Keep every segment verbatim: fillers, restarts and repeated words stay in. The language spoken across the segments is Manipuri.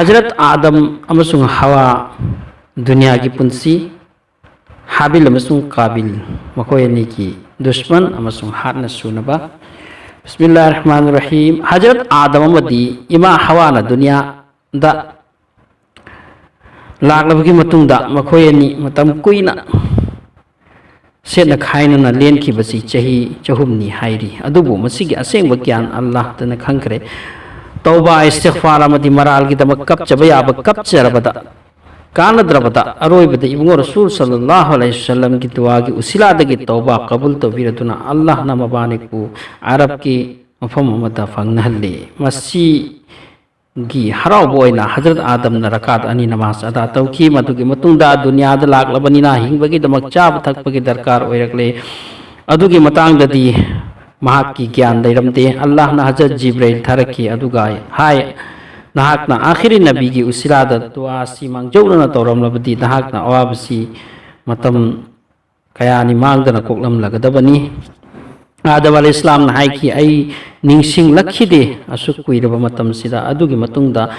ꯍꯖꯔꯠ ꯑꯥꯗꯝ ꯑꯃꯁꯨꯡ ꯍꯋꯥ, ꯗꯨꯅꯤꯌꯥꯒꯤ ꯄꯨꯟꯁꯤ, ꯍꯥꯕꯤꯜ ꯑꯃꯁꯨꯡ ꯀꯥꯕꯤꯜ, ꯃꯈꯣꯏ ꯑꯅꯤꯒꯤ ꯗꯨꯁꯃꯟ ꯑꯃꯁꯨꯡ ꯍꯥꯠꯅ ꯁꯨꯅꯕ꯫ ꯕꯤꯁꯃꯤꯜꯂꯥꯍꯤꯔ ꯔꯍꯃꯥꯅꯤꯔ ꯔꯍꯤꯝ꯫ ꯍꯖꯔꯠ ꯑꯥꯗꯝ ꯑꯃꯗꯤ ꯏꯃꯥ ꯍꯋꯥꯅ ꯗꯨꯅꯤꯌꯥꯗ ꯂꯥꯛꯂꯕꯒꯤ ꯃꯇꯨꯡꯗ ꯃꯈꯣꯏ ꯑꯅꯤ ꯃꯇꯝ ꯀꯨꯏꯅ ꯁꯦꯠꯅ ꯈꯥꯏꯅꯅ ꯂꯦꯟꯈꯤꯕꯁꯤ ꯆꯍꯤ ꯆꯍꯨꯝꯅꯤ ꯍꯥꯏꯔꯤ꯫ ꯑꯗꯨꯕꯨ ꯃꯁꯤꯒꯤ ꯑꯁꯦꯡꯕ ꯒ꯭ꯌꯥꯟ ꯑꯜꯂꯥꯍꯇꯅ ꯈꯪꯈ꯭ꯔꯦ꯫ ꯇꯧꯕꯥ, ꯏꯁꯇꯤꯒꯐꯥꯔ ꯑꯃꯗꯤ ꯃꯔꯥꯜꯒꯤꯗꯃꯛ ꯀꯞꯆꯕ ꯌꯥꯕ ꯀꯞꯆꯔꯕꯗ, ꯀꯥꯟꯅꯗ꯭ꯔꯕꯗ, ꯑꯔꯣꯏꯕꯗ ꯏꯕꯨꯡꯉꯣ ꯔꯁꯨꯜ ꯁꯜꯂꯜꯂꯥꯍꯨ ꯑꯂꯩꯍꯤ ꯋꯁꯜꯂꯝꯒꯤ ꯗꯨꯋꯥꯒꯤ ꯎꯁꯤꯂꯥꯗꯒꯤ ꯇꯧꯕꯥ ꯀꯕꯨꯜ ꯇꯧꯕꯤꯔꯗꯨꯅ ꯑꯜꯂꯥꯍꯅ ꯃꯕꯥꯅꯤꯕꯨ ꯑꯔꯕꯀꯤ ꯃꯐꯝ ꯑꯃꯗ ꯐꯪꯅꯍꯜꯂꯤ꯫ ꯃꯁꯤ ꯒꯤ ꯍꯔꯥꯎꯕ ꯑꯣꯏꯅ ꯍꯖꯔꯠ ꯑꯥꯗꯝꯅ ꯔꯀꯥꯠ ꯑꯅꯤ ꯅꯃꯥꯖ ꯑꯗꯥ ꯇꯧꯈꯤ꯫ ꯃꯗꯨꯒꯤ ꯃꯇꯨꯡꯗ ꯗꯨꯅꯤꯌꯥꯗ ꯂꯥꯛꯂꯕꯅꯤꯅ ꯍꯤꯡꯕꯒꯤꯗꯃꯛ ꯆꯥꯕ ꯊꯛꯄꯒꯤ ꯗꯔꯀꯥꯔ ꯑꯣꯏꯔꯛꯂꯦ꯫ ꯑꯗꯨꯒꯤ ꯃꯇꯥꯡꯗꯗꯤ ꯃꯍꯥꯛꯀꯤ ꯒ꯭ꯌꯥꯟ ꯂꯩꯔꯝꯗꯦ꯫ ꯑꯜꯂꯥꯍꯅ ꯍꯖꯔꯠ ꯖꯤꯕ꯭ꯔꯩꯜ ꯊꯥꯔꯛꯈꯤ, ꯑꯗꯨꯒ ꯍꯥꯏ, "ꯅꯍꯥꯛꯅ ꯑꯥꯈꯤꯔꯤ ꯅꯕꯤꯒꯤ ꯎꯁꯤꯂꯥꯗ ꯗꯨꯋꯥ ꯑꯁꯤ ꯃꯥꯡꯖꯧꯅꯅ ꯇꯧꯔꯝꯂꯕꯗꯤ ꯅꯍꯥꯛꯅ ꯑꯋꯥꯕꯁꯤ ꯃꯇꯝ ꯀꯌꯥꯅꯤ ꯃꯥꯡꯗꯅ ꯀꯣꯛꯂꯝꯂꯒꯗꯕꯅꯤ꯫" ꯑꯥꯗꯝ ꯑꯂꯩꯍꯤ ꯏꯁꯂꯥꯝꯅ ꯍꯥꯏꯈꯤ, "ꯑꯩ ꯅꯤꯡꯁꯤꯡꯂꯛꯈꯤꯗꯦ ꯑꯁꯨꯛ ꯀꯨꯏꯔꯕ ꯃꯇꯝꯁꯤꯗ꯫" ꯑꯗꯨꯒꯤ ꯃꯇꯨꯡꯗ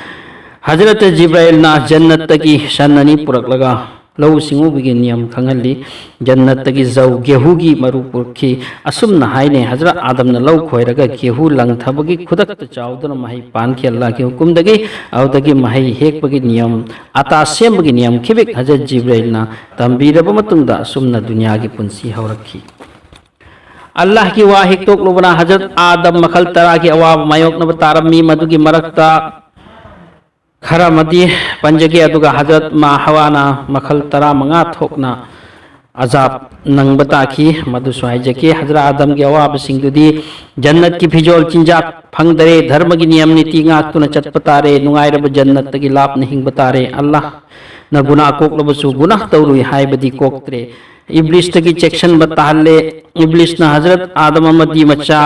ꯍꯖꯔꯠ ꯖꯤꯕ꯭ꯔꯥꯏꯜꯅ ꯖꯟꯅꯠꯇꯒꯤ ꯁꯟ ꯑꯅꯤ ꯄꯨꯔꯛꯂꯒ ꯂꯧꯎ ꯁꯤꯡꯎꯕꯒꯤ ꯅꯤꯌꯝ ꯈꯪꯍꯜꯂꯤ꯫ ꯖꯟꯅꯠꯇꯒꯤ ꯖꯧ, ꯒꯦꯍꯨꯒꯤ ꯃꯔꯨ ꯄꯨꯔꯛꯈꯤ꯫ ꯑꯁꯨꯝꯅ ꯍꯥꯏꯅꯩ, ꯍꯖꯔꯠ ꯑꯥꯗꯝꯅ ꯂꯧ ꯈꯣꯏꯔꯒ ꯒꯦꯍꯨ ꯂꯪꯊꯕꯒꯤ ꯈꯨꯗꯛꯇ ꯆꯥꯎꯗꯨꯅ ꯃꯍꯩ ꯄꯥꯟꯈꯤ꯫ ꯑꯜꯂꯥꯍꯒꯤ ꯍꯨꯀꯨꯝꯗꯒꯤ ꯑꯗꯨꯗꯒꯤ ꯃꯍꯩ ꯍꯦꯛꯄꯒꯤ ꯅꯤꯌꯝ, ꯑꯇꯥ ꯁꯦꯝꯕꯒꯤ ꯅꯤꯌꯝ ꯈꯤꯕꯤꯛ ꯍꯖꯔꯠ ꯖꯤꯕ꯭ꯔꯥꯏꯜꯅ ꯇꯝꯕꯤꯔꯕ ꯃꯇꯨꯡꯗ ꯑꯁꯨꯝꯅ ꯗꯨꯅꯤꯌꯥꯒꯤ ꯄꯨꯟꯁꯤ ꯍꯧꯔꯛꯈꯤ꯫ ꯑꯜꯂꯥꯍꯒꯤ ꯋꯥ ꯍꯦꯛꯇꯣꯛꯂꯨꯕꯅ ꯍꯖꯔꯠ ꯑꯥꯗꯝ ꯃꯈꯜ ꯇꯔꯥꯒꯤ ꯑꯋꯥꯕ ꯃꯥꯌꯣꯛꯅꯕ ꯇꯥꯔꯝꯃꯤ꯫ ꯃꯗꯨꯒꯤ ꯃꯔꯛꯇ ꯈꯔ ꯑꯃꯗꯤ ꯄꯟꯖꯒꯦ, ꯑꯗꯨꯒ ꯍꯖꯔꯠ ꯃꯥ ꯍꯋꯥꯅ ꯃꯈꯜ ꯇꯔꯥꯃꯉꯥ ꯊꯣꯛꯅ ꯑꯖꯥꯕ ꯅꯪꯕ ꯇꯥꯈꯤ꯫ ꯃꯗꯨꯁꯨ ꯍꯥꯏꯖꯒꯦ, ꯍꯖꯔꯠ ꯑꯥꯗꯝꯒꯤ ꯑꯋꯥꯕꯁꯤꯡꯗꯨꯗꯤ ꯖꯟꯅꯠꯀꯤ ꯐꯤꯖꯣꯜ ꯆꯤꯟꯖꯥꯛ ꯐꯪꯗꯔꯦ, ꯙꯔꯃꯒꯤ ꯅꯤꯌꯝ ꯅꯤꯇꯤ ꯉꯥꯛꯇꯨꯅ ꯆꯠꯄ ꯇꯥꯔꯦ, ꯅꯨꯡꯉꯥꯏꯔꯕ ꯖꯟꯅꯠꯇꯒꯤ ꯂꯥꯞꯅ ꯍꯤꯡꯕ ꯇꯥꯔꯦ꯫ ꯑꯜꯂꯥꯍꯅ ꯒꯨꯅꯥ ꯀꯣꯛꯂꯕꯁꯨ ꯒꯨꯅꯥ ꯇꯧꯔꯨꯏ ꯍꯥꯏꯕꯗꯤ ꯀꯣꯛꯇ꯭ꯔꯦ꯫ ꯏꯕ꯭ꯂꯤꯁꯇꯒꯤ ꯆꯦꯛꯁꯤꯟꯕ ꯇꯥꯍꯜꯂꯦ꯫ ꯏꯕ꯭ꯂꯤꯁꯅ ꯍꯖꯔꯠ ꯑꯥꯗꯝ ꯑꯃꯗꯤ ꯃꯆꯥ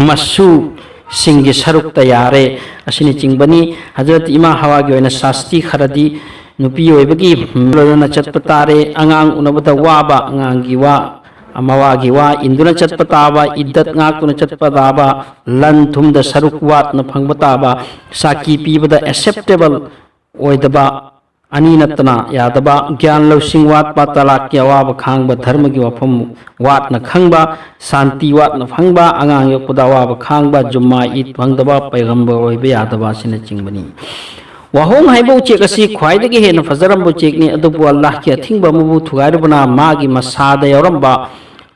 ꯃꯁꯨꯁꯤꯡꯒꯤ ꯁꯔꯨꯛꯇ ꯌꯥꯔꯦ ꯑꯁꯤꯅꯆꯤꯡꯕꯅꯤ꯫ ꯍꯖꯔꯠ ꯏꯃꯥ ꯍꯋꯥꯒꯤ ꯑꯣꯏꯅ ꯁꯥꯁꯇꯤ ꯈꯔꯗꯤ ꯅꯨꯄꯤ ꯑꯣꯏꯕꯒꯤ ꯂꯣꯏꯅꯅ ꯆꯠꯄ ꯇꯥꯔꯦ꯫ ꯑꯉꯥꯡ ꯎꯅꯕꯗ ꯋꯥꯕ, ꯑꯉꯥꯡꯒꯤ ꯋꯥ ꯃꯋꯥꯒꯤ ꯋꯥ ꯏꯟꯗꯨꯅ ꯆꯠꯄ ꯇꯥꯕ, ꯏꯗꯠ ꯉꯥꯛꯇꯨꯅ ꯆꯠꯄ ꯇꯥꯕ, ꯂꯟ ꯊꯨꯝꯗ ꯁꯔꯨꯛ ꯋꯥꯠꯅ ꯐꯪꯕ ꯇꯥꯕ, ꯁꯥꯈꯤ ꯄꯤꯕꯗ acceptable ꯑꯣꯏꯗꯕ, ꯑꯅꯤ ꯅꯠꯇꯅ ꯌꯥꯗꯕ, ꯒ꯭ꯌꯥꯟ ꯂꯧꯁꯤꯡ ꯋꯥꯠꯄ, ꯇꯂꯥꯛꯀꯤ ꯑꯋꯥꯕ ꯈꯥꯡꯕ, ꯙꯔꯃꯒꯤ ꯋꯥꯐꯝ ꯋꯥꯠꯅ ꯈꯪꯕ, ꯁꯥꯟꯇꯤ ꯋꯥꯠꯅ ꯐꯪꯕ, ꯑꯉꯥꯡ ꯌꯣꯛꯄꯗ ꯑꯋꯥꯕ ꯈꯥꯡꯕ, ꯖꯨꯝꯃꯥ ꯏꯗ ꯐꯪꯗꯕ, ꯄꯩꯒꯝꯕꯔ ꯑꯣꯏꯕ ꯌꯥꯗꯕ ꯑꯁꯤꯅꯆꯤꯡꯕꯅꯤ꯫ ꯋꯥꯍꯣꯡ ꯍꯥꯏꯕ ꯎꯆꯦꯛ ꯑꯁꯤ ꯈ꯭ꯋꯥꯏꯗꯒꯤ ꯍꯦꯟꯅ ꯐꯖꯔꯝꯕ ꯎꯆꯦꯛꯅꯤ, ꯑꯗꯨꯕꯨ ꯑꯜꯂꯥꯍꯀꯤ ꯑꯊꯤꯡꯕ ꯑꯃꯕꯨ ꯊꯨꯒꯥꯏꯔꯨꯕꯅ ꯃꯥꯒꯤ ꯃꯁꯥꯗ ꯌꯥꯎꯔꯝꯕ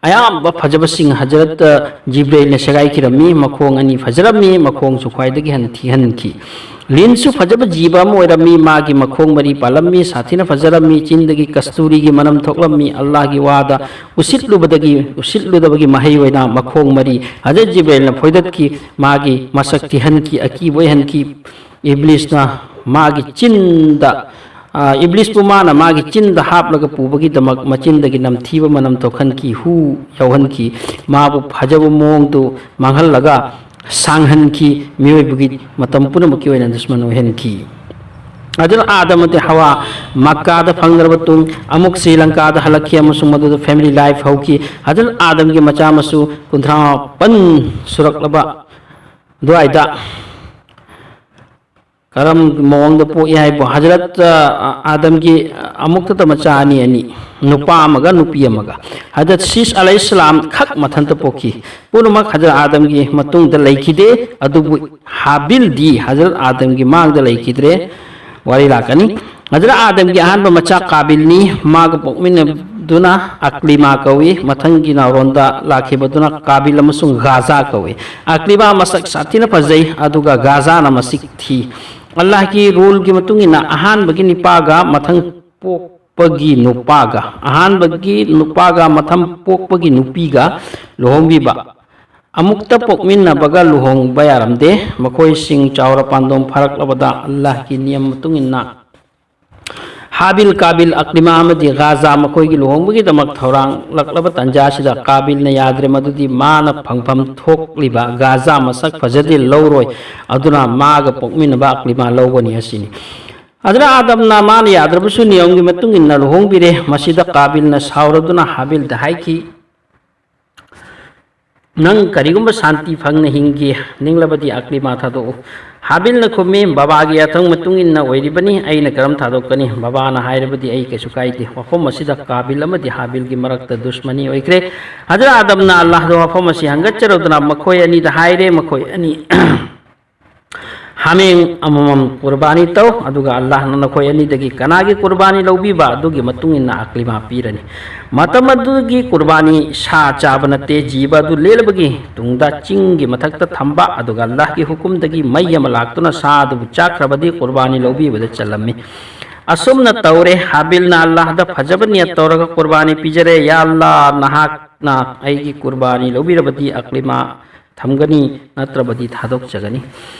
ꯑꯌꯥꯝꯕ ꯐꯖꯕꯁꯤꯡ ꯍꯖꯔꯠ ꯖꯤꯕ꯭ꯔꯦꯜꯅ ꯁꯦꯒꯥꯏꯈꯤꯔꯝꯃꯤ꯫ ꯃꯈꯣꯡ ꯑꯅꯤ ꯐꯖꯔꯝꯃꯤ, ꯃꯈꯣꯡꯁꯨ ꯈ꯭ꯋꯥꯏꯗꯒꯤ ꯍꯦꯟꯅ ꯊꯤꯍꯟꯈꯤ꯫ ꯂꯤꯟꯁꯨ ꯐꯖꯕ ꯖꯤꯕ ꯑꯃ ꯑꯣꯏꯔꯝꯃꯤ, ꯃꯥꯒꯤ ꯃꯈꯣꯡ ꯃꯔꯤ ꯄꯥꯜꯂꯝꯃꯤ, ꯁꯥꯊꯤꯅ ꯐꯖꯔꯝꯃꯤ, ꯆꯤꯟꯗꯒꯤ ꯀꯁꯇꯨꯔꯤꯒꯤ ꯃꯅꯝ ꯊꯣꯛꯂꯝꯃꯤ꯫ ꯑꯜꯂꯥꯍꯒꯤ ꯋꯥꯗ ꯎꯁꯤꯠꯂꯨꯕꯗꯒꯤ, ꯎꯁꯤꯠꯂꯨꯗꯕꯒꯤ ꯃꯍꯩ ꯑꯣꯏꯅ ꯃꯈꯣꯡ ꯃꯔꯤ ꯍꯖꯔꯠ ꯖꯤꯕ꯭ꯔꯦꯜꯅ ꯐꯣꯏꯗꯠꯈꯤ꯫ ꯃꯥꯒꯤ ꯃꯁꯛ ꯊꯤꯍꯟꯈꯤ, ꯑꯀꯤꯕ ꯑꯣꯏꯍꯟꯈꯤ꯫ ꯏꯕ꯭ꯂꯤꯁꯅ ꯃꯥꯒꯤ ꯆꯤꯟꯗ, ꯑ, ꯏꯕ꯭ꯂꯤꯁꯄꯨ ꯃꯥꯅ ꯃꯥꯒꯤ ꯆꯤꯟꯗ ꯍꯥꯞꯂꯒ ꯄꯨꯕꯒꯤꯗꯃꯛ ꯃꯆꯤꯟꯗꯒꯤ ꯅꯝꯊꯤꯕ ꯃꯅꯝ ꯊꯣꯛꯍꯟꯈꯤ, ꯍꯨ ꯌꯥꯎꯍꯟꯈꯤ꯫ ꯃꯥꯕꯨ ꯐꯖꯕ ꯃꯑꯣꯡꯗꯨ ꯃꯥꯡꯍꯜꯂꯒ ꯁꯥꯡꯍꯟꯈꯤ, ꯃꯤꯑꯣꯏꯕꯒꯤ ꯃꯇꯝ ꯄꯨꯝꯅꯃꯛꯀꯤ ꯑꯣꯏꯅ ꯗꯨꯁꯃꯟ ꯑꯣꯏꯍꯟꯈꯤ꯫ ꯑꯗꯨꯅ ꯑꯥꯗꯝ ꯑꯃꯗꯤ ꯍꯋꯥ ꯃꯛꯀꯥꯗ ꯐꯪꯗ꯭ꯔꯕ ꯇꯨꯡ ꯑꯃꯨꯛ ꯁ꯭ꯔꯤ ꯂꯪꯀꯥꯗ ꯍꯜꯂꯛꯈꯤ ꯑꯃꯁꯨꯡ ꯃꯗꯨꯗ family life ꯍꯧꯈꯤ꯫ ꯍꯖꯔꯠ ꯑꯥꯗꯝꯒꯤ ꯃꯆꯥ ꯃꯁꯨ ꯀꯨꯟꯊ꯭ꯔꯥ ꯃꯥꯄꯟ ꯁꯨꯔꯛꯂꯕ ꯑꯗꯨꯋꯥꯏꯗ ꯀꯔꯝ ꯃꯑꯣꯡꯗ ꯄꯣꯛꯏ ꯍꯥꯏꯕꯨ, ꯍꯖꯔꯠ, ꯑ, ꯑꯥꯗꯝꯒꯤ ꯑꯃꯨꯛꯇꯗ ꯃꯆꯥ ꯑꯅꯤ, ꯑꯅꯤ, ꯅꯨꯄꯥ ꯑꯃꯒ ꯅꯨꯄꯤ ꯑꯃꯒ꯫ ꯍꯖꯔꯠ ꯁꯤꯁ ꯑꯂꯩꯍꯤꯁꯁꯂꯥꯝ ꯈꯛ ꯃꯊꯟꯇ ꯄꯣꯛꯈꯤ꯫ ꯄꯨꯝꯅꯃꯛ ꯍꯖꯔꯠ ꯑꯥꯗꯝꯒꯤ ꯃꯇꯨꯡꯗ ꯂꯩꯈꯤꯗꯦ, ꯑꯗꯨꯕꯨ ꯍꯥꯕꯤꯜꯗꯤ ꯍꯖꯔꯠ ꯑꯥꯗꯝꯒꯤ ꯃꯥꯡꯗ ꯂꯩꯈꯤꯗ꯭ꯔꯦ꯫ ꯋꯥꯔꯤ ꯂꯥꯛꯀꯅꯤ꯫ ꯍꯖꯔꯠ ꯑꯥꯗꯝꯒꯤ ꯑꯍꯥꯟꯕ ꯃꯆꯥ ꯀꯥꯕꯤꯜꯅꯤ꯫ ꯃꯥꯒ ꯄꯣꯛꯃꯤꯟꯅꯗꯨꯅ ꯑꯛꯂꯤꯃꯥ ꯀꯧꯏ꯫ ꯃꯊꯪꯒꯤ ꯅꯥꯎꯔꯣꯟꯗ ꯂꯥꯛꯈꯤꯕꯗꯨꯅ ꯀꯥꯕꯤꯜ ꯑꯃꯁꯨꯡ ꯒꯥꯖꯥ ꯀꯧꯏ꯫ ꯑꯛꯂꯤꯃꯥ ꯃꯁꯛ ꯁꯥꯊꯤꯅ ꯐꯖꯩ, ꯑꯗꯨꯒ ꯒꯥꯖꯥꯅ ꯃꯁꯤꯡ ꯊꯤ꯫ ꯑꯜꯂꯥꯍꯀꯤ ruleꯒꯤ ꯃꯇꯨꯡ ꯏꯟꯅ ꯑꯍꯥꯟꯕꯒꯤ ꯅꯨꯄꯥꯒ ꯃꯊꯪ ꯄꯣꯛꯄꯒꯤ ꯅꯨꯄꯥꯒ, ꯑꯍꯥꯟꯕꯒꯤ ꯅꯨꯄꯥꯒ ꯃꯊꯪ ꯄꯣꯛꯄꯒꯤ ꯅꯨꯄꯤꯒ ꯂꯨꯍꯣꯡꯕꯤꯕ꯫ ꯑꯃꯨꯛꯇ ꯄꯣꯛꯃꯤꯟꯅꯕꯒ ꯂꯨꯍꯣꯡꯕ ꯌꯥꯔꯝꯗꯦ꯫ ꯃꯈꯣꯏꯁꯤꯡ ꯆꯥꯎꯔ ꯄꯥꯟꯗꯣꯝ ꯐꯥꯔꯛꯂꯕꯗ ꯑꯜꯂꯥꯍꯀꯤ ꯅꯤꯌꯝ ꯃꯇꯨꯡ ꯏꯟꯅ ꯍꯥꯕꯤꯜ, ꯀꯥꯕꯤꯜ, ꯑꯛꯂꯤꯃꯥ ꯑꯃꯗꯤ ꯒꯥꯖꯥ ꯃꯈꯣꯏꯒꯤ ꯂꯨꯍꯣꯡꯕꯒꯤꯗꯃꯛ ꯊꯧꯔꯥꯡꯂꯛꯂꯕ ꯇꯥꯟꯖꯥ ꯑꯁꯤꯗ ꯀꯥꯕꯤꯜꯅ ꯌꯥꯗ꯭ꯔꯦ, ꯃꯗꯨꯗꯤ ꯃꯥꯅ ꯐꯪꯐꯝ ꯊꯣꯛꯂꯤꯕ ꯒꯥꯖꯥ ꯃꯁꯛ ꯐꯖꯗꯦ, ꯂꯧꯔꯣꯏ, ꯑꯗꯨꯅ ꯃꯥꯒ ꯄꯣꯛꯃꯤꯟꯅꯕ ꯑꯛꯂꯤꯃꯥ ꯂꯧꯒꯅꯤ ꯑꯁꯤꯅꯤ꯫ ꯍꯖꯔꯠ ꯑꯥꯗꯝꯅ ꯃꯥꯅ ꯌꯥꯗ꯭ꯔꯕꯁꯨ ꯅꯤꯌꯝꯒꯤ ꯃꯇꯨꯡ ꯏꯟꯅ ꯂꯨꯍꯣꯡꯕꯤꯔꯦ꯫ ꯃꯁꯤꯗ ꯀꯥꯕꯤꯜꯅ ꯁꯥꯎꯔꯗꯨꯅ ꯍꯥꯕꯤꯜꯗ ꯍꯥꯏꯈꯤ, ꯅꯪ ꯀꯔꯤꯒꯨꯝꯕ ꯁꯥꯟꯇꯤ ꯐꯪꯅ ꯍꯤꯡꯒꯦ ꯅꯤꯡꯂꯕꯗꯤ ꯑꯀ꯭ꯂꯤꯃꯥ ꯊꯥꯗꯣꯛꯎ꯫ ꯍꯥꯕꯤꯜꯅ ꯈꯨꯝꯃꯤ, "ꯕꯕꯥꯒꯤ ꯌꯥꯊꯪ ꯃꯇꯨꯡ ꯏꯟꯅ ꯑꯣꯏꯔꯤꯕꯅꯤ, ꯑꯩꯅ ꯀꯔꯝ ꯊꯥꯗꯣꯛꯀꯅꯤ? ꯕꯕꯥꯅ ꯍꯥꯏꯔꯕꯗꯤ ꯑꯩ ꯀꯩꯁꯨ ꯀꯥꯏꯗꯦ꯫" ꯋꯥꯐꯝ ꯑꯁꯤꯗ ꯀꯥꯕꯤꯜ ꯑꯃꯗꯤ ꯍꯥꯕꯤꯜꯒꯤ ꯃꯔꯛꯇ ꯗꯨꯁꯃꯅꯤ ꯑꯣꯏꯈ꯭ꯔꯦ꯫ ꯍꯖꯔꯠ ꯑꯥꯗꯝꯅ ꯑꯜꯂꯥꯍꯗ ꯋꯥꯐꯝ ꯑꯁꯤ ꯍꯪꯒꯠꯆꯔꯨꯗꯨꯅ ꯃꯈꯣꯏ ꯑꯅꯤꯗ ꯍꯥꯏꯔꯦ, ꯃꯈꯣꯏ ꯑꯅꯤ ꯍꯥꯃꯦꯡ ꯑꯃꯃꯝ ꯀꯨꯔꯕꯥꯅꯤ ꯇꯧ, ꯑꯗꯨꯒ ꯑꯜꯂꯥꯍꯅ ꯅꯈꯣꯏ ꯑꯅꯤꯗꯒꯤ ꯀꯅꯥꯒꯤ ꯀꯨꯔꯕꯥꯅꯤ ꯂꯧꯕꯤꯕ ꯑꯗꯨꯒꯤ ꯃꯇꯨꯡ ꯏꯟꯅ ꯑꯀ꯭ꯂꯤꯃꯥ ꯄꯤꯔꯅꯤ꯫ ꯃꯇꯝ ꯑꯗꯨꯒꯤ ꯀꯨꯔꯕꯥꯅꯤ ꯁꯥ ꯆꯥꯕ ꯅꯠꯇꯦ, ꯖꯤꯕ ꯑꯗꯨ ꯂꯦꯜꯂꯕꯒꯤ ꯇꯨꯡꯗ ꯆꯤꯡꯒꯤ ꯃꯊꯛꯇ ꯊꯝꯕ, ꯑꯗꯨꯒ ꯑꯜꯂꯥꯍꯒꯤ ꯍꯨꯀꯨꯝꯗꯒꯤ ꯃꯩ ꯑꯃ ꯂꯥꯛꯇꯨꯅ ꯁꯥ ꯑꯗꯨꯕꯨ ꯆꯥꯈ꯭ꯔꯕꯗꯤ ꯀꯨꯔꯕꯥꯅꯤ ꯂꯧꯕꯤꯕꯗ ꯆꯜꯂꯝꯃꯤ꯫ ꯑꯁꯨꯝꯅ ꯇꯧꯔꯦ꯫ ꯍꯥꯕꯤꯜꯅ ꯑꯜꯂꯥꯍꯗ ꯐꯖꯕ ꯅꯤꯌꯠ ꯇꯧꯔꯒ ꯀꯨꯔꯕꯥꯅꯤ ꯄꯤꯖꯔꯦ, "ꯌꯥ ꯑꯜꯂꯥꯍ, ꯅꯍꯥꯛꯅ ꯑꯩꯒꯤ ꯀꯨꯔꯕꯥꯅꯤ ꯂꯧꯕꯤꯔꯕꯗꯤ ꯑꯀ꯭ꯂꯤꯃꯥ ꯊꯝꯒꯅꯤ, ꯅꯠꯇ꯭ꯔꯕꯗꯤ ꯊꯥꯗꯣꯛꯆꯒꯅꯤ꯫"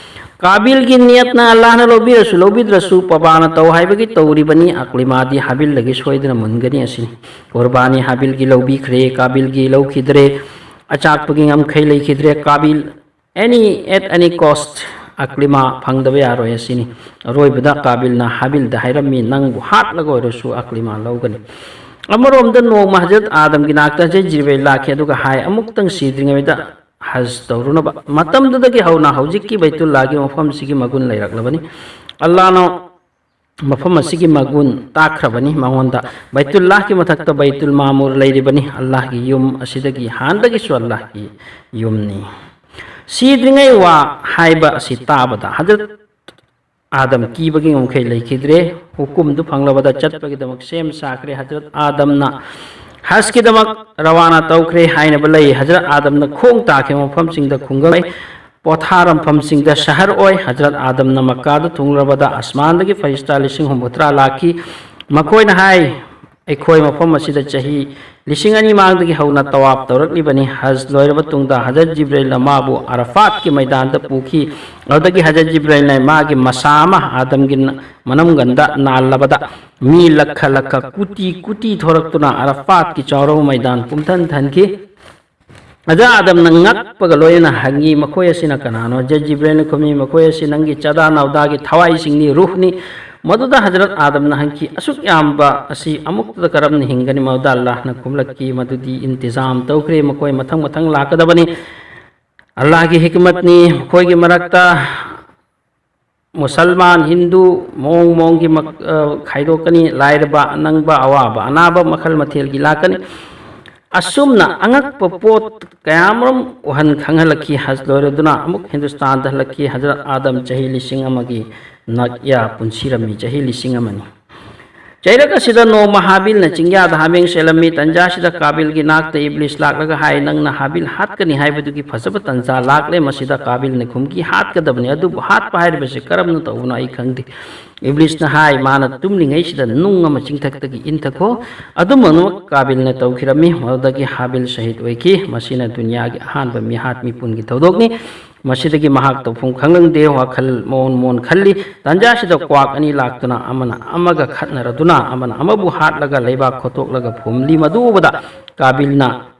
ꯀꯥꯕꯤꯜꯒꯤ ꯅꯤꯌꯠꯅ ꯑꯜꯂꯥꯍꯅ ꯂꯧꯕꯤꯔꯁꯨ ꯂꯧꯕꯤꯗ꯭ꯔꯁꯨ ꯄꯕꯥꯅ ꯇꯧ ꯍꯥꯏꯕꯒꯤ ꯇꯧꯔꯤꯕꯅꯤ, ꯑꯀ꯭ꯂꯤꯃꯥꯗꯤ ꯍꯥꯕꯤꯜꯗꯒꯤ ꯁꯣꯏꯗꯅ ꯃꯨꯟꯒꯅꯤ ꯑꯁꯤꯅꯤ꯫ ꯀꯨꯔꯕꯥꯅꯤ ꯍꯥꯕꯤꯜꯒꯤ ꯂꯧꯕꯤꯈ꯭ꯔꯦ, ꯀꯥꯕꯤꯜꯒꯤ ꯂꯧꯈꯤꯗ꯭ꯔꯦ꯫ ꯑꯆꯥꯛꯄꯒꯤ ꯉꯝꯈꯩ ꯂꯩꯈꯤꯗ꯭ꯔꯦ꯫ ꯀꯥꯕꯤꯜ, any, at any cost, ꯑꯀ꯭ꯂꯤꯃꯥ ꯐꯪꯗꯕ ꯌꯥꯔꯣꯏ ꯑꯁꯤꯅꯤ꯫ ꯑꯔꯣꯏꯕꯗ ꯀꯥꯕꯤꯜꯅ ꯍꯥꯕꯤꯜꯗ ꯍꯥꯏꯔꯝꯃꯤ, "ꯅꯪꯕꯨ ꯍꯥꯠꯂꯒ ꯑꯣꯏꯔꯁꯨ ꯑꯀ꯭ꯂꯤꯃꯥ ꯂꯧꯒꯅꯤ꯫" ꯑꯃꯔꯣꯝꯗ ꯅꯣꯡꯃ ꯍꯖꯔꯠ ꯑꯥꯗꯝꯒꯤ ꯅꯥꯛꯇ ꯍꯖꯔꯠ ꯖꯤꯕ꯭ꯔꯤꯜ ꯂꯥꯛꯈꯤ, ꯑꯗꯨꯒ ꯍꯥꯏ, "ꯑꯃꯨꯛꯇꯪ ꯁꯤꯗ꯭ꯔꯤꯉꯩꯗ ꯍꯖ ꯇꯧꯔꯨꯅꯕ꯫" ꯃꯇꯝꯗꯨꯗꯒꯤ ꯍꯧꯅ ꯍꯧꯖꯤꯛꯀꯤ ꯕꯩꯇꯨꯜꯂꯥꯒꯤ ꯃꯐꯝꯁꯤꯒꯤ ꯃꯒꯨꯟ ꯂꯩꯔꯛꯂꯕꯅꯤ꯫ ꯑꯜꯂꯥꯍꯅ ꯃꯐꯝ ꯑꯁꯤꯒꯤ ꯃꯒꯨꯟ ꯇꯥꯛꯈ꯭ꯔꯕꯅꯤ ꯃꯉꯣꯟꯗ꯫ ꯕꯩꯇꯨꯜꯂꯥꯍꯒꯤ ꯃꯊꯛꯇ ꯕꯩꯇꯨꯜ ꯃꯥꯃꯨꯔ ꯂꯩꯔꯤꯕꯅꯤ꯫ ꯑꯜꯂꯥꯍꯒꯤ ꯌꯨꯝ ꯑꯁꯤꯗꯒꯤ ꯍꯥꯟꯅꯗꯒꯤꯁꯨ ꯑꯜꯂꯥꯍꯒꯤ ꯌꯨꯝꯅꯤ꯫ ꯁꯤꯗ꯭ꯔꯤꯉꯩ ꯋꯥ ꯍꯥꯏꯕ ꯑꯁꯤ ꯇꯥꯕꯗ ꯍꯖꯔꯠ ꯑꯥꯗꯝ ꯀꯤꯕꯒꯤ ꯉꯝꯈꯩ ꯂꯩꯈꯤꯗ꯭ꯔꯦ꯫ ꯍꯨꯀꯨꯝꯗꯨ ꯐꯪꯂꯕꯗ ꯆꯠꯄꯒꯤꯗꯃꯛ ꯁꯦꯝ ꯁꯥꯈ꯭ꯔꯦ꯫ ꯍꯖꯔꯠ ꯑꯥꯗꯝꯅ ꯍꯖꯀꯤꯗꯃꯛ ꯔꯋꯥꯅꯥ ꯇꯧꯈ꯭ꯔꯦ ꯍꯥꯏꯅꯕ ꯂꯩ꯫ ꯍꯖꯔꯠ ꯑꯥꯗꯝꯅ ꯈꯣꯡ ꯇꯥꯈꯤꯕ ꯃꯐꯝꯁꯤꯡꯗ ꯈꯨꯡꯒꯪ ꯄꯣꯊꯥꯔꯝꯐꯝꯁꯤꯡꯗ ꯁꯍꯔ ꯑꯣꯏ꯫ ꯍꯖꯔꯠ ꯑꯥꯗꯝꯅ ꯃꯛꯀꯥꯗ ꯊꯨꯡꯂꯔꯕꯗ ꯑꯁꯃꯥꯟꯗꯒꯤ ꯐꯔꯤꯁꯇꯥ ꯂꯤꯁꯤꯡ ꯍꯨꯝꯐꯨꯇꯔꯥ ꯂꯥꯛꯈꯤ꯫ ꯃꯈꯣꯏꯅ ꯍꯥꯏ, "ꯑꯩꯈꯣꯏ ꯃꯐꯝ ꯑꯁꯤꯗ ꯆꯍꯤ ꯂꯤꯁꯤꯡ ꯑꯅꯤ ꯃꯥꯡꯗꯒꯤ ꯍꯧꯅ ꯇꯋꯥꯞ ꯇꯧꯔꯛꯂꯤꯕꯅꯤ꯫ ꯍꯖ ꯂꯣꯏꯔꯕ ꯇꯨꯡꯗ ꯍꯖꯔꯠ ꯖꯤꯕ꯭ꯔꯤꯜꯅ ꯃꯥꯕꯨ ꯑꯔꯐꯥꯠꯀꯤ ꯃꯩꯗꯥꯟꯗ ꯄꯨꯈꯤ꯫ ꯑꯗꯨꯗꯒꯤ ꯍꯖꯔꯠ ꯖꯤꯕ꯭ꯔꯤꯜꯅ ꯃꯥꯒꯤ ꯃꯁꯥ ꯑꯃ ꯑꯥꯗꯝꯒꯤ ꯃꯅꯝꯒꯟꯗ ꯅꯥꯜꯂꯕꯗ ꯃꯤ ꯂꯛꯈ ꯂꯛꯈ, ꯀꯨꯇꯤ ꯀꯨꯇꯤ ꯊꯣꯔꯛꯇꯨꯅ ꯑꯔꯐꯥꯠꯀꯤ ꯆꯥꯎꯔꯕ ꯃꯩꯗꯥꯟ ꯄꯨꯝꯊꯟ ꯊꯟꯈꯤ꯫" ꯍꯖꯔꯠ ꯑꯥꯗꯝꯅ ꯉꯛꯄꯒ ꯂꯣꯏꯅꯅ ꯍꯪꯉꯤ, "ꯃꯈꯣꯏ ꯑꯁꯤꯅ ꯀꯅꯥꯅꯣ?" ꯍꯖꯔꯠ ꯖꯤꯕ꯭ꯔꯤꯜꯅ ꯈꯨꯝꯃꯤ, "ꯃꯈꯣꯏ ꯑꯁꯤ ꯅꯪꯒꯤ ꯆꯗꯥ ꯅꯥꯎꯗꯥꯒꯤ ꯊꯋꯥꯏꯁꯤꯡꯅꯤ, ꯔꯨꯍꯅꯤ꯫ ꯃꯗꯨꯗ ꯍꯖꯔꯠ ꯑꯥꯗꯝꯅ ꯍꯪꯈꯤ, "ꯑꯁꯨꯛ ꯌꯥꯝꯕ ꯑꯁꯤ ꯑꯃꯨꯛꯇꯗ ꯀꯔꯝꯅ ꯍꯤꯡꯒꯅꯤ?" ꯃꯗꯨꯗ ꯑꯜꯂꯥꯍꯅ ꯈꯨꯝꯂꯛꯈꯤ, "ꯃꯗꯨꯗꯤ ꯏꯟꯇꯤꯖꯥꯝ ꯇꯧꯈ꯭ꯔꯦ, ꯃꯈꯣꯏ ꯃꯊꯪ ꯃꯊꯪ ꯂꯥꯛꯀꯗꯕꯅꯤ꯫ ꯑꯜꯂꯥꯍꯒꯤ ꯍꯤꯀꯃꯠꯅꯤ, ꯃꯈꯣꯏꯒꯤ ꯃꯔꯛꯇ ꯃꯨꯁꯜꯃꯥꯟ, ꯍꯤꯟꯗꯨ ꯃꯑꯣꯡ ꯃꯑꯣꯡꯒꯤ ꯃꯛ-, ꯑ, ꯈꯥꯏꯗꯣꯛꯀꯅꯤ, ꯂꯥꯏꯔꯕ, ꯑꯅꯪꯕ, ꯑꯋꯥꯕ, ꯑꯅꯥꯕ ꯃꯈꯜ ꯃꯊꯦꯜꯒꯤ ꯂꯥꯛꯀꯅꯤ꯫" ꯑꯁꯨꯝꯅ ꯑꯉꯛꯄ ꯄꯣꯠ ꯀꯌꯥꯃꯔꯨꯝ ꯎꯍꯟ ꯈꯪꯍꯜꯂꯛꯈꯤ꯫ ꯍꯖ ꯂꯣꯏꯔꯗꯨꯅ ꯑꯃꯨꯛ ꯍꯤꯟꯗꯨꯁꯇꯥꯟꯗ ꯍꯜꯂꯛꯈꯤ꯫ ꯍꯖꯔꯠ ꯑꯥꯗꯝ ꯆꯍꯤ ꯂꯤꯁꯤꯡ ꯑꯃꯒꯤ ꯅꯛꯌꯥ ꯄꯨꯟꯁꯤꯔꯝꯃꯤ, ꯆꯍꯤ ꯂꯤꯁꯤꯡ ꯑꯃꯅꯤ꯫ ꯆꯩꯔꯛ ꯑꯁꯤꯗ ꯅꯣꯡꯃ ꯍꯥꯕꯤꯜꯅ ꯆꯤꯡꯌꯥꯗ ꯍꯥꯃꯦꯡ ꯁꯦꯜꯂꯝꯃꯤ꯫ ꯇꯟꯖꯥ ꯑꯁꯤꯗ ꯀꯥꯕꯤꯜꯒꯤ ꯅꯥꯛꯇ ꯏꯕ꯭ꯂꯤꯁ ꯂꯥꯛꯂꯒ ꯍꯥꯏ, "ꯅꯪꯅ ꯍꯥꯕꯤꯜ ꯍꯥꯠꯀꯅꯤ ꯍꯥꯏꯕꯗꯨꯒꯤ ꯐꯖꯕ ꯇꯟꯖꯥ ꯂꯥꯛꯂꯦ꯫" ꯃꯁꯤꯗ ꯀꯥꯕꯤꯜꯅ ꯈꯨꯝꯈꯤ, "ꯍꯥꯠꯀꯗꯕꯅꯤ, ꯑꯗꯨꯕꯨ ꯍꯥꯠꯄ ꯍꯥꯏꯔꯤꯕꯁꯤ ꯀꯔꯝꯅ ꯇꯧꯕꯅꯣ ꯑꯩ ꯈꯪꯗꯦ꯫" ꯏꯕ꯭ꯂꯤꯁꯅ ꯍꯥꯏ, "ꯃꯥꯅ ꯇꯨꯝꯂꯤꯉꯩꯁꯤꯗ ꯅꯨꯡ ꯑꯃ ꯆꯤꯡꯊꯛꯇꯒꯤ ꯏꯟꯊꯈꯣ꯫" ꯑꯗꯨꯃꯛ ꯀꯥꯕꯤꯜꯅ ꯇꯧꯈꯤꯔꯝꯃꯤ꯫ ꯃꯗꯨꯗꯒꯤ ꯍꯥꯕꯤꯜ ꯁꯍꯤꯗ ꯑꯣꯏꯈꯤ꯫ ꯃꯁꯤꯅ ꯗꯨꯅꯤꯌꯥꯒꯤ ꯑꯍꯥꯟꯕ ꯃꯤꯍꯥꯠ ꯃꯤꯄꯨꯟꯒꯤ ꯊꯧꯗꯣꯛꯅꯤ꯫ ꯃꯁꯤꯗꯒꯤ ꯃꯍꯥꯛ ꯇꯧꯐꯝ ꯈꯪꯂꯝꯗꯦ, ꯋꯥꯈꯜ ꯃꯑꯣꯟ ꯃꯑꯣꯟ ꯈꯜꯂꯤ꯫ ꯇꯥꯟꯖꯥꯁꯤꯗ ꯀ꯭ꯋꯥꯛ ꯑꯅꯤ ꯂꯥꯛꯇꯨꯅ ꯑꯃꯅ ꯑꯃꯒ ꯈꯠꯅꯔꯗꯨꯅ ꯑꯃꯅ ꯑꯃꯕꯨ ꯍꯥꯠꯂꯒ ꯂꯩꯕꯥꯛ ꯈꯣꯠꯇꯣꯛꯂꯒ ꯐꯨꯝꯂꯤ꯫ ꯃꯗꯨ ꯎꯕꯗ ꯀꯥꯕꯤꯜꯅ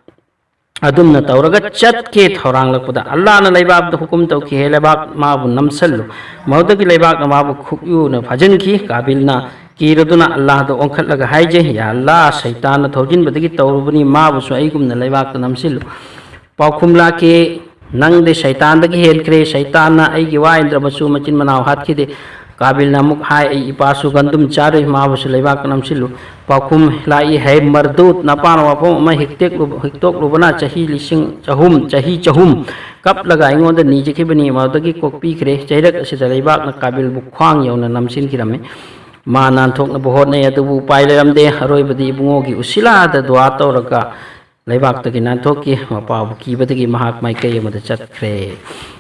ꯑꯗꯨꯝꯅ ꯇꯧꯔꯒ ꯆꯠꯀꯦ ꯊꯧꯔꯥꯡꯂꯛꯄꯗ ꯑꯜꯂꯥꯍꯅ ꯂꯩꯕꯥꯛꯇ ꯍꯨꯀꯨꯝ ꯇꯧꯈꯤ, "ꯍꯦ ꯂꯩꯕꯥꯛ, ꯃꯥꯕꯨ ꯅꯝꯁꯜꯂꯨ꯫" ꯃꯗꯨꯗꯒꯤ ꯂꯩꯕꯥꯛꯅ ꯃꯥꯕꯨ ꯈꯨꯛꯌꯨꯅ ꯐꯥꯖꯤꯟꯈꯤ꯫ ꯀꯥꯕꯤꯜꯅ ꯀꯤꯔꯗꯨꯅ ꯑꯜꯂꯥꯍꯗ ꯑꯣꯟꯈꯠꯂꯒ ꯍꯥꯏꯖꯩ, "ꯌꯥ ꯑꯜꯂꯥꯍ, ꯁꯩꯇꯥꯟꯅ ꯊꯧꯖꯤꯟꯕꯗꯒꯤ ꯇꯧꯔꯨꯕꯅꯤ, ꯃꯥꯕꯨꯁꯨ ꯑꯩꯒꯨꯝꯅ ꯂꯩꯕꯥꯛꯇ ꯅꯝꯁꯤꯜꯂꯨ꯫" ꯄꯥꯎꯈꯨꯝ ꯂꯥꯛꯈꯤ, "ꯅꯪꯗꯤ ꯁꯩꯇꯥꯟꯗꯒꯤ ꯍꯦꯟꯈ꯭ꯔꯦ꯫ ꯁꯩꯇꯥꯟꯅ ꯑꯩꯒꯤ ꯋꯥ ꯏꯟꯗ꯭ꯔꯕꯁꯨ ꯃꯆꯤꯟ ꯃꯅꯥꯎ ꯍꯥꯠꯈꯤꯗꯦ꯫" ꯀꯥꯕꯤꯜꯅ ꯑꯃꯨꯛ ꯍꯥꯏ, "ꯑꯩ ꯏꯄꯥꯁꯨ ꯒꯟꯗꯨꯝ ꯆꯥꯔꯨꯏ, ꯃꯥꯕꯨꯁꯨ ꯂꯩꯕꯥꯛꯇ ꯅꯝꯁꯤꯜꯂꯨ꯫" ꯄꯥꯎꯈꯨꯝ ꯂꯥꯛꯏ, "ꯍꯦ ꯃꯔꯗꯨꯠ, ꯅꯄꯥꯅ ꯋꯥꯐꯝ ꯑꯃ ꯍꯤꯛꯇꯦꯛꯂꯨꯕ-, ꯍꯤꯛꯇꯣꯛꯂꯨꯕꯅ ꯆꯍꯤ ꯂꯤꯁꯤꯡ ꯆꯍꯨꯝ, ꯆꯍꯤ ꯆꯍꯨꯝ ꯀꯞꯂꯒ ꯑꯩꯉꯣꯟꯗ ꯅꯤꯖꯈꯤꯕꯅꯤ, ꯃꯗꯨꯗꯒꯤ ꯀꯣꯛꯄꯤꯈ꯭ꯔꯦ꯫" ꯆꯩꯔꯛ ꯑꯁꯤꯗ ꯂꯩꯕꯥꯛꯅ ꯀꯥꯕꯤꯜꯕꯨ ꯈ꯭ꯋꯥꯡ ꯌꯧꯅ ꯅꯝꯁꯤꯟꯈꯤꯔꯝꯃꯤ꯫ ꯃꯥ ꯅꯥꯟꯊꯣꯛꯅꯕ ꯍꯣꯠꯅꯩ, ꯑꯗꯨꯕꯨ ꯎꯄꯥꯏ ꯂꯩꯔꯝꯗꯦ꯫ ꯑꯔꯣꯏꯕꯗꯤ ꯏꯕꯨꯡꯉꯣꯒꯤ ꯎꯁꯤꯂꯥꯗ ꯗꯨꯋꯥ ꯇꯧꯔꯒ ꯂꯩꯕꯥꯛꯇꯒꯤ ꯅꯥꯟꯊꯣꯛꯈꯤ꯫ ꯃꯄꯥꯕꯨ ꯀꯤꯕꯗꯒꯤ ꯃꯍꯥꯛ ꯃꯥꯏꯀꯩ ꯑꯃꯗ ꯆꯠꯈ꯭ꯔꯦ꯫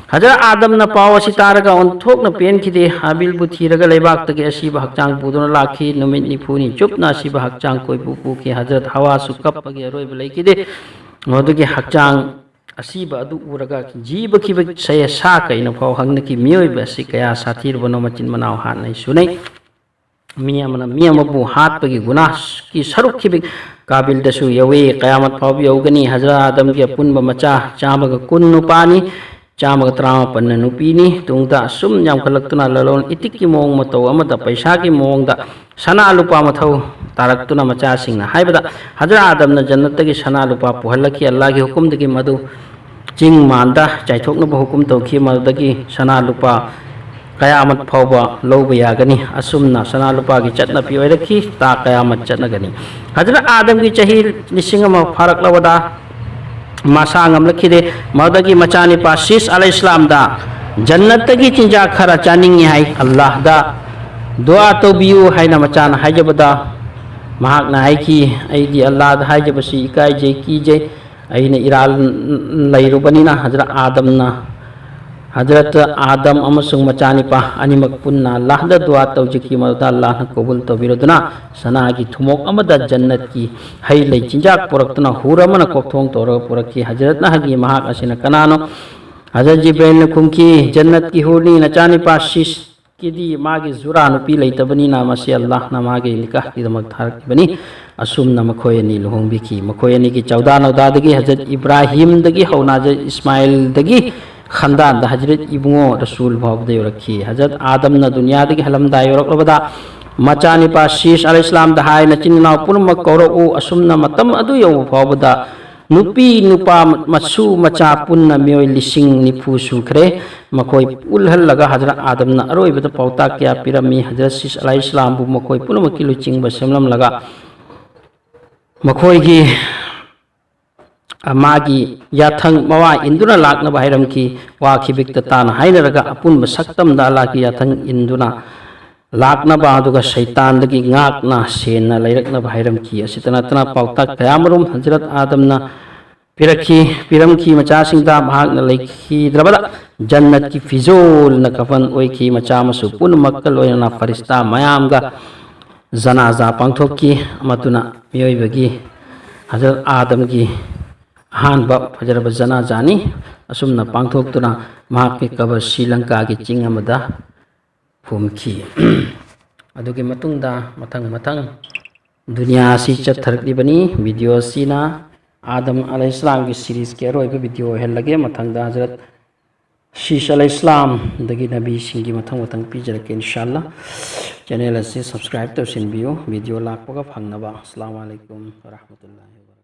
ꯍꯖꯔꯠ ꯑꯥꯗꯝꯅ ꯄꯥꯎ ꯑꯁꯤ ꯇꯥꯔꯒ ꯑꯣꯟꯊꯣꯛꯅ ꯄꯦꯟꯈꯤꯗꯦ꯫ ꯍꯥꯕꯤꯜꯕꯨ ꯊꯤꯔꯒ ꯂꯩꯕꯥꯛꯇꯒꯤ ꯑꯁꯤꯕ ꯍꯛꯆꯥꯡ ꯄꯨꯗꯨꯅ ꯂꯥꯛꯈꯤ꯫ ꯅꯨꯃꯤꯠ ꯅꯤꯐꯨꯅꯤ ꯆꯨꯞꯅ ꯑꯁꯤꯕ ꯍꯛꯆꯥꯡ ꯀꯣꯏꯄꯨ ꯄꯨꯈꯤ꯫ ꯍꯖꯔꯠ ꯍꯋꯥꯁꯨ ꯀꯞꯄꯒꯤ ꯑꯔꯣꯏꯕ ꯂꯩꯈꯤꯗꯦ꯫ ꯃꯗꯨꯒꯤ ꯍꯛꯆꯥꯡ ꯑꯁꯤꯕ ꯑꯗꯨ ꯎꯔꯒ ꯀꯤꯕ ꯀꯤꯕ ꯁꯌꯦ ꯁꯥ ꯀꯩꯅꯣ ꯐꯥꯎ ꯍꯪꯅꯈꯤ꯫ ꯃꯤꯑꯣꯏꯕ ꯑꯁꯤ ꯀꯌꯥ ꯁꯥꯊꯤꯔꯕꯅꯣ, ꯃꯆꯤꯟ ꯃꯅꯥꯎ ꯍꯥꯠꯅꯩ ꯁꯨꯅꯩ꯫ ꯃꯤ ꯑꯃꯅ ꯃꯤ ꯑꯃꯕꯨ ꯍꯥꯠꯄꯒꯤ ꯒꯨꯅꯥꯍꯀꯤ ꯁꯔꯨꯛ ꯈꯤꯕꯤꯛ ꯀꯥꯕꯤꯜꯗꯁꯨ ꯌꯧꯏ꯫ ꯀꯌꯥꯃꯠ ꯐꯥꯎꯕ ꯌꯧꯒꯅꯤ꯫ ꯍꯖꯔꯠ ꯑꯥꯗꯝꯒꯤ ꯑꯄꯨꯟꯕ ꯃꯆꯥ ꯆꯥꯝꯃꯒ ꯀꯨꯟ ꯅꯨꯄꯥꯅꯤ꯫ ꯆꯥꯝꯃꯒ ꯇꯔꯥꯃꯥꯄꯟꯅ ꯅꯨꯄꯤꯅꯤ꯫ ꯇꯨꯡꯗ ꯑꯁꯨꯝ ꯌꯥꯝꯈꯠꯂꯛꯇꯨꯅ ꯂꯂꯣꯟ ꯏꯇꯤꯛꯀꯤ ꯃꯑꯣꯡ ꯃꯇꯧ ꯑꯃꯗ ꯄꯩꯁꯥꯒꯤ ꯃꯑꯣꯡꯗ ꯁꯅꯥ ꯂꯨꯄꯥ ꯃꯊꯧ ꯇꯥꯔꯛꯇꯨꯅ ꯃꯆꯥꯁꯤꯡꯅ ꯍꯥꯏꯕꯗ ꯍꯖꯔꯠ ꯑꯥꯗꯝꯅ ꯖꯟꯅꯠꯇꯒꯤ ꯁꯅꯥ ꯂꯨꯄꯥ ꯄꯨꯍꯜꯂꯛꯈꯤ꯫ ꯑꯜꯂꯥꯍꯒꯤ ꯍꯨꯀꯨꯝꯗꯒꯤ ꯃꯗꯨ ꯆꯤꯡ ꯃꯥꯟꯗ ꯆꯥꯏꯊꯣꯛꯅꯕ ꯍꯨꯀꯨꯝ ꯇꯧꯈꯤ꯫ ꯃꯗꯨꯗꯒꯤ ꯁꯅꯥ ꯂꯨꯄꯥ ꯀꯌꯥꯃꯠ ꯐꯥꯎꯕ ꯂꯧꯕ ꯌꯥꯒꯅꯤ꯫ ꯑꯁꯨꯝꯅ ꯁꯅꯥ ꯂꯨꯄꯥꯒꯤ ꯆꯠꯅꯕꯤ ꯑꯣꯏꯔꯛꯈꯤ꯫ ꯇꯥ ꯀꯌꯥꯃꯠ ꯆꯠꯅꯒꯅꯤ꯫ ꯍꯖꯔꯠ ꯑꯥꯗꯝꯒꯤ ꯆꯍꯤ ꯂꯤꯁꯤꯡ ꯑꯃ ꯐꯥꯔꯛꯂꯕꯗ ꯃꯁꯥ ꯉꯝꯂꯛꯈꯤꯗꯦ꯫ ꯃꯗꯨꯗꯒꯤ ꯃꯆꯥꯅꯤꯄꯥ ꯁꯤꯁ ꯑꯂꯩꯍꯤꯁꯂꯥꯝꯗ ꯖꯟꯅꯠꯇꯒꯤ ꯆꯤꯟꯖꯥꯛ ꯈꯔ ꯆꯥꯅꯤꯡꯉꯤ ꯍꯥꯏ꯫ ꯑꯜꯂꯥꯍꯗ ꯗꯨꯋꯥ ꯇꯧꯕꯤꯌꯨ ꯍꯥꯏꯅ ꯃꯆꯥꯅ ꯍꯥꯏꯖꯕꯗ ꯃꯍꯥꯛꯅ ꯍꯥꯏꯈꯤ, "ꯑꯩꯗꯤ ꯑꯜꯂꯥꯍꯗ ꯍꯥꯏꯖꯕꯁꯤ ꯏꯀꯥꯏꯖꯩ, ꯀꯤꯖꯩ꯫ ꯑꯩꯅ ꯏꯔꯥꯜ ꯂꯩꯔꯨꯕꯅꯤꯅ ꯍꯖꯔꯠ ꯑꯥꯗꯝꯅ ꯍꯖꯔꯠ ꯑꯥꯗꯝ ꯑꯃꯁꯨꯡ ꯃꯆꯥꯅꯤꯄꯥ ꯑꯅꯤꯃꯛ ꯄꯨꯟꯅ ꯑꯜꯂꯥꯍꯗ ꯗꯨꯋꯥ ꯇꯧꯖꯈꯤ꯫ ꯃꯗꯨꯗ ꯑꯜꯂꯥꯍꯅ ꯀꯕꯨꯜ ꯇꯧꯕꯤꯔꯗꯨꯅ ꯁꯅꯥꯒꯤ ꯊꯨꯝꯃꯣꯛ ꯑꯃꯗ ꯖꯟꯅꯠꯀꯤ ꯍꯩ ꯂꯩ ꯆꯤꯟꯖꯥꯛ ꯄꯨꯔꯛꯇꯨꯅ ꯍꯨꯔ ꯑꯃꯅ ꯀꯣꯛꯊꯣꯡ ꯇꯧꯔꯒ ꯄꯨꯔꯛꯈꯤ꯫" ꯍꯖꯔꯠꯅ ꯍꯪꯉꯤ, "ꯃꯍꯥꯛ ꯑꯁꯤꯅ ꯀꯅꯥꯅꯣ?" ꯍꯖꯔꯠ ꯖꯤꯕ꯭ꯔꯥꯏꯜꯅ ꯈꯨꯝꯈꯤ, "ꯖꯟꯅꯠꯀꯤ ꯍꯨꯔꯅꯤ, ꯅꯆꯥꯅꯤꯄꯥ ꯁꯤꯁꯀꯤꯗꯤ ꯃꯥꯒꯤ ꯖꯨꯔꯥ ꯅꯨꯄꯤ ꯂꯩꯇꯕꯅꯤꯅ ꯃꯁꯤ ꯑꯜꯂꯥꯍꯅ ꯃꯥꯒꯤ ꯅꯤꯀꯥꯍꯀꯤꯗꯃꯛ ꯊꯥꯔꯛꯈꯤꯕꯅꯤ꯫" ꯑꯁꯨꯝꯅ ꯃꯈꯣꯏ ꯑꯅꯤ ꯂꯨꯍꯣꯡꯕꯤꯈꯤ꯫ ꯃꯈꯣꯏ ꯑꯅꯤꯒꯤ ꯆꯧꯗꯥ ꯅꯧꯗꯥꯗꯒꯤ ꯍꯖꯔꯠ ꯏꯕ꯭ꯔꯥꯍꯤꯝꯗꯒꯤ ꯍꯧꯅ ꯍꯖꯔꯠ ꯏꯁꯃꯥꯏꯜꯗꯒꯤ ꯈꯟꯗꯥꯟꯗ ꯍꯖꯔꯠ ꯏꯕꯨꯡꯉꯣ ꯔꯁꯨꯜ ꯐꯥꯎꯕꯗ ꯌꯧꯔꯛꯈꯤ꯫ ꯍꯖꯔꯠ ꯑꯥꯗꯝꯅ ꯗꯨꯅꯤꯌꯥꯗꯒꯤ ꯍꯜꯂꯝꯗꯥꯏ ꯌꯧꯔꯛꯂꯕꯗ ꯃꯆꯥꯅꯤꯄꯥ ꯁꯤꯁ ꯑꯂꯩꯍꯤꯁꯂꯥꯝꯗ ꯍꯥꯏ, "ꯅꯆꯤꯟ ꯅꯅꯥꯎ ꯄꯨꯝꯅꯃꯛ ꯀꯧꯔꯛꯎ꯫" ꯑꯁꯨꯝꯅ ꯃꯇꯝ ꯑꯗꯨ ꯌꯧꯕ ꯐꯥꯎꯕꯗ ꯅꯨꯄꯤ ꯅꯨꯄꯥ ꯃꯁꯨ ꯃꯆꯥ ꯄꯨꯟꯅ ꯃꯤꯑꯣꯏ ꯂꯤꯁꯤꯡ ꯅꯤꯐꯨ ꯁꯨꯈ꯭ꯔꯦ꯫ ꯃꯈꯣꯏ ꯄꯨꯜꯍꯜꯂꯒ ꯍꯖꯔꯠ ꯑꯥꯗꯝꯅ ꯑꯔꯣꯏꯕꯗ ꯄꯥꯎꯇꯥꯛ ꯀꯌꯥ ꯄꯤꯔꯝꯃꯤ꯫ ꯍꯖꯔꯠ ꯁꯤꯁ ꯑꯂꯩꯍꯤꯁꯂꯥꯝꯕꯨ ꯃꯈꯣꯏ ꯄꯨꯝꯅꯃꯛꯀꯤ ꯂꯨꯆꯤꯡꯕ ꯁꯦꯝꯂꯝꯂꯒ ꯃꯈꯣꯏꯒꯤ ꯃꯥꯒꯤ ꯌꯥꯊꯪ ꯃꯋꯥ ꯏꯟꯗꯨꯅ ꯂꯥꯛꯅꯕ ꯍꯥꯏꯔꯝꯈꯤ꯫ ꯋꯥ ꯈꯤꯕꯤꯛꯇ ꯇꯥꯅ ꯍꯥꯏꯅꯔꯒ ꯑꯄꯨꯟꯕ ꯁꯛꯇꯝꯗ ꯑꯜꯂꯥꯍꯒꯤ ꯌꯥꯊꯪ ꯏꯟꯗꯨꯅ ꯂꯥꯛꯅꯕ, ꯑꯗꯨꯒ ꯁꯩꯇꯥꯟꯗꯒꯤ ꯉꯥꯛꯅ ꯁꯦꯟꯅ ꯂꯩꯔꯛꯅꯕ ꯍꯥꯏꯔꯝꯈꯤ꯫ ꯑꯁꯤꯇ ꯅꯠꯇꯅ ꯄꯥꯎꯇꯥꯛ ꯀꯌꯥꯃꯔꯨꯝ ꯍꯖꯔꯠ ꯑꯥꯗꯝꯅ ꯄꯤꯔꯛꯈꯤ, ꯄꯤꯔꯝꯈꯤ꯫ ꯃꯆꯥꯁꯤꯡꯗ ꯃꯍꯥꯛꯅ ꯂꯩꯈꯤꯗ꯭ꯔꯕꯗ ꯖꯟꯅꯠꯀꯤ ꯐꯤꯖꯣꯜꯅ ꯀꯐꯟ ꯑꯣꯏꯈꯤ꯫ ꯃꯆꯥ ꯃꯁꯨ ꯄꯨꯝꯅꯃꯛꯀ ꯂꯣꯏꯅꯅ ꯐꯔꯤꯁꯇꯥ ꯃꯌꯥꯝꯒ ꯖꯅꯥꯖꯥ ꯄꯥꯡꯊꯣꯛꯈꯤ꯫ ꯃꯗꯨꯅ ꯃꯤꯑꯣꯏꯕꯒꯤ ꯍꯖꯔꯠ ꯑꯥꯗꯝꯒꯤ ꯑꯍꯥꯟꯕ ꯐꯖꯔꯕ ꯖꯅꯥꯖꯥꯅꯤ꯫ ꯑꯁꯨꯝꯅ ꯄꯥꯡꯊꯣꯛꯇꯨꯅ ꯃꯍꯥꯛꯀꯤ ꯀꯕꯔ ꯁ꯭ꯔꯤꯂꯪꯀꯥꯒꯤ ꯆꯤꯡ ꯑꯃꯗ ꯐꯨꯝꯈꯤ꯫ ꯑꯗꯨꯒꯤ ꯃꯇꯨꯡꯗ ꯃꯊꯪ ꯃꯊꯪ ꯗꯨꯅꯤꯌꯥ ꯑꯁꯤ ꯆꯠꯊꯔꯛꯂꯤꯕꯅꯤ꯫ ꯚꯤꯗꯤꯑꯣ ꯑꯁꯤꯅ ꯑꯥꯗꯝ ꯑꯂꯩꯍꯤꯁꯂꯥꯝꯒꯤ ꯁꯤꯔꯤꯁꯀꯤ ꯑꯔꯣꯏꯕ ꯚꯤꯗꯤꯑꯣ ꯑꯣꯏꯍꯜꯂꯒꯦ꯫ ꯃꯊꯪꯗ ꯍꯖꯔꯠ ꯁꯤꯁ ꯑꯂꯩ ꯏꯁꯂꯥꯝꯗꯒꯤ ꯅꯕꯤꯁꯤꯡꯒꯤ ꯃꯊꯪ ꯃꯊꯪ ꯄꯤꯖꯔꯛꯀꯦ, ꯏꯟꯁꯥꯜꯂꯥ꯫ ꯆꯦꯅꯦꯜ ꯑꯁꯤ ꯁꯕꯁꯀ꯭ꯔꯥꯏꯕ ꯇꯧꯁꯤꯟꯕꯤꯌꯨ, ꯚꯤꯗꯤꯑꯣ ꯂꯥꯛꯄꯒ ꯐꯪꯅꯕ꯫ ꯑꯁꯂꯥꯃꯨ ꯑꯂꯩꯀꯨꯝ ꯋꯔꯍꯃꯇꯨꯜꯂꯥꯍꯤ ꯋꯕꯔꯀꯥꯇꯨꯍꯨ꯫